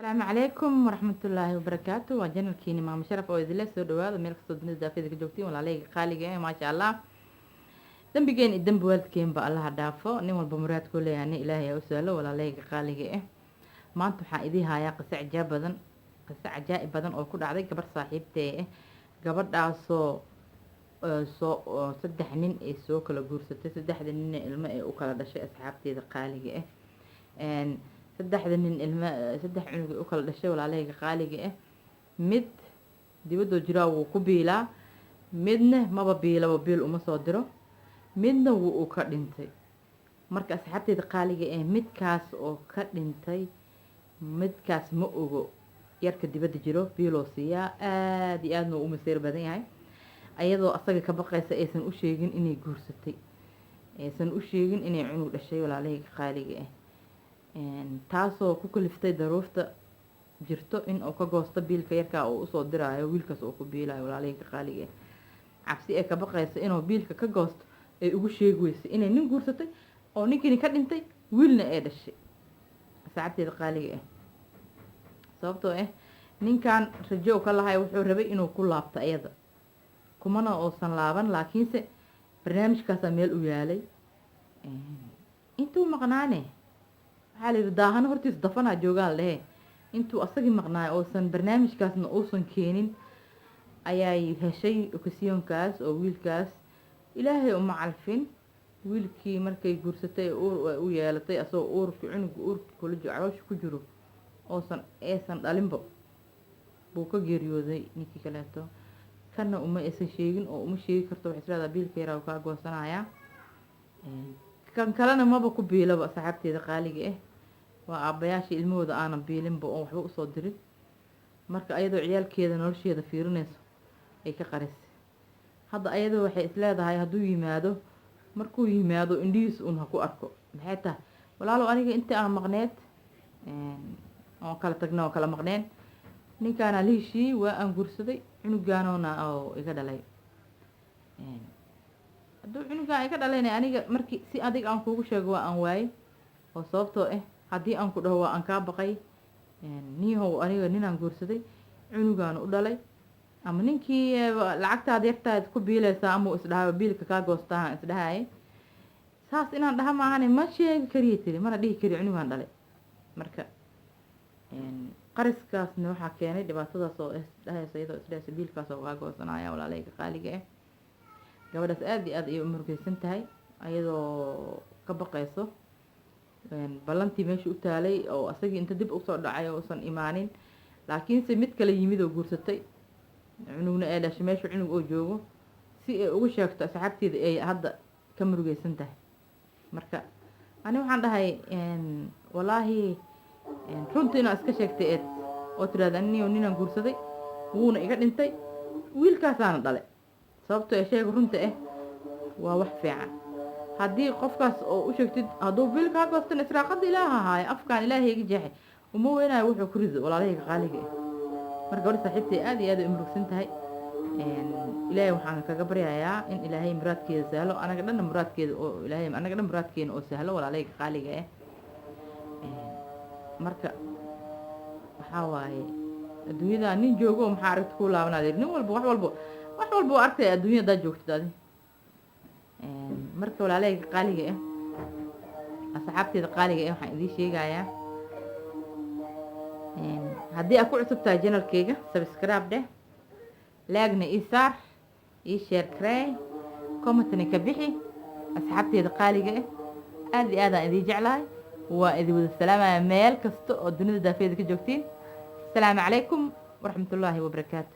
Asalaamu calaykum waraxmatullaahi wabarakaatu. Waa channelkiini Maamo Sharaf oo idinle soo dhawaada meel kastoo dunida daafeeda ka joogtiin. Walaalahayga qaaliga eh, maasha Allah, dembigeen iyo dembi waalidkeenba Allaha dhaafo. Nin walba muraadkuu leeyahay Ilaahay ha u sahlo. Walaalahayga qaaliga eh, maanta waxaan idiin hayaa qiso cajaab badan, qiso cajaa'ib badan oo ku dhacday gabar saaxiibtee ah. Gabadhaasoo soo saddex nin ay soo kala guursatay, saddexda ninna ilmo ay u kala dhashay. Asxaabteeda qaaliga ah, saddexda nin ilmo, saddex cunug ay u kala dhashay. Walaalahayga qaaliga ah, mid dibadoo jiraa wuu ku biilaa, midna maba biilaba, biil uma soo diro, midna wuu uu ka dhintay. Marka asxaabteeda qaaliga ah, midkaas oo ka dhintay, midkaas ma ogo. Yarka dibadda jiro biiloo siiyaa, aada iyo aadna uu u maseyr badan yahay. Ayadoo asaga ka baqaysa aysan u sheegin inay guursatay, aysan u sheegin inay cunug dhashay. Walaalahayga qaaliga ah, taasoo ku kaliftay daruufta jirto in uu ka goosto biilka yarkaa uu usoo diraayo, wiilkaas uu ku biilayo. Walaalahayga qaaliga ah, cabsi ay ka baqayso inuu biilka ka goosto ay ugu sheegi weysay inay nin guursatay oo ninkiini ka dhintay, wiilna ay dhashay. Asxaabteeda qaaliga ah, sababtoo ah ninkan rajo u ka lahay, wuxuu rabay inuu ku laabto ayada, kumana uusan laaban, laakiinse barnaamijkaasaa meel u yaalay. Intuu maqnaane waxaa la yidhi daahano hortiis dafanaa joogaa la dhehe. Intuu asagii maqnaay uusan barnaamijkaasna uusan keenin ayay heshay okasiyoonkaas oo wiilkaas Ilaahay uma calfin. Wiilkii markay guursatay, uur u yeelatay, asagoo uurki cunuga uurki kula jiro, caloosha ku jiro, oosan aysan dhalinba buu ka geeriyooday ninkii kaleeto. Kana uma aysan sheegin oo uma sheegi karto, waxay isleedahay biilka yaraa kaa goosanayaa. Kan kalena maba ku biilaba. Asxaabteeda qaaliga ah, waa aabbayaasha ilmahooda aanan biilinba oon waxba usoo dirin. Marka ayadoo ciyaalkeeda nolosheeda fiirinayso ay ka qarisay. Hadda ayadoo waxay isleedahay hadduu yimaado, markuu yimaado indhihiis un ha ku arko. Maxay tahay, walaalow, aniga intii aan maqneed oon kala tagna oo kala maqneen, ninkaanaa la heshiiyey, waa aan guursaday, cunugaanoona oo iga dhalay. Hadduu cunugaan iga dhalayna, aniga markii si adig aan kuugu sheego waa aan waayey, oo sababtoo ah haddii aan ku dhaho waa aan kaa baqay. Niihow, aniga ninaan guursaday, cunugaan u dhalay, ama ninkii lacagtaada yartaad ku biilaysaa ama isdhahayo biilka kaa goostaa isdhahaye, saas inaan dhaha maahane ma sheegi kariya tiri, mana dhihi kari cunugaan dhalay. Marka qariskaasna waxaa keenay dhibaatadaas oo isdhahayso, iyadoo isdhahayso biilkaas oo kaa goosanaya. Walaalahayga qaaliga ah, gabadhaas aada iyo aada ayay u murugeysan tahay, ayadoo ka baqayso ballantii meesha u taalay oo asagii inta dib usoo dhacay oo usan imaanin, laakiinse mid kale yimid oo guursatay, cunugna ee dhashay, meesha cunug oo joogo, si ay ugu sheegto asxaabteeda ay hadda ka murugeysan tahay. Marka ani waxaan dhahay, walaahi runta inaa iska sheegtay eed oo tiraahda aniyo ninaan guursaday, wuuna iga dhintay, wiilkaasaana dhalay. Sababtoo ee sheega runta ah waa wax fiican. Haddii qofkaas oo u sheegtid, hadduu biil kaa goostan, israaqada Ilaaha haayo, afkaan Ilaahay iga jeexay, uma weynaayo wuxuu ku rido. Walaalahayga qaaliga ah, marka gabadha saaxiibtay aada iyo aad ay u murugsan tahay. Ilaahay waxaan kaga baryayaa in Ilaahay muraadkeeda sahlo, anaga dhanna muraadkeeda oo Ilaahay anaga dhan muraadkeena oo sahlo. Walaalahayga qaaliga ah, marka waxaa waaye adduunyada nin joogo maxaa aragti ku laabanaa? Nin walba wax walba waa arkaya adduunya haddaad joogtid adi. Marka walaalahayga qaaliga ah, asxaabteeda qaaliga ah, waxaan idiin sheegayaa, haddii aad ku cusub tahay channelkeyga, subscribe dheh, like-na ii saar, ii share karee, commentna ka bixi. Asxaabteeda qaaliga ah, aada iyo aadaan idiin jeclahay, waa idin wada salaamaya meel kasta oo dunida daafeeda ka joogtiin. Asalaamu calaykum waraxmatullaahi wabarakaatu.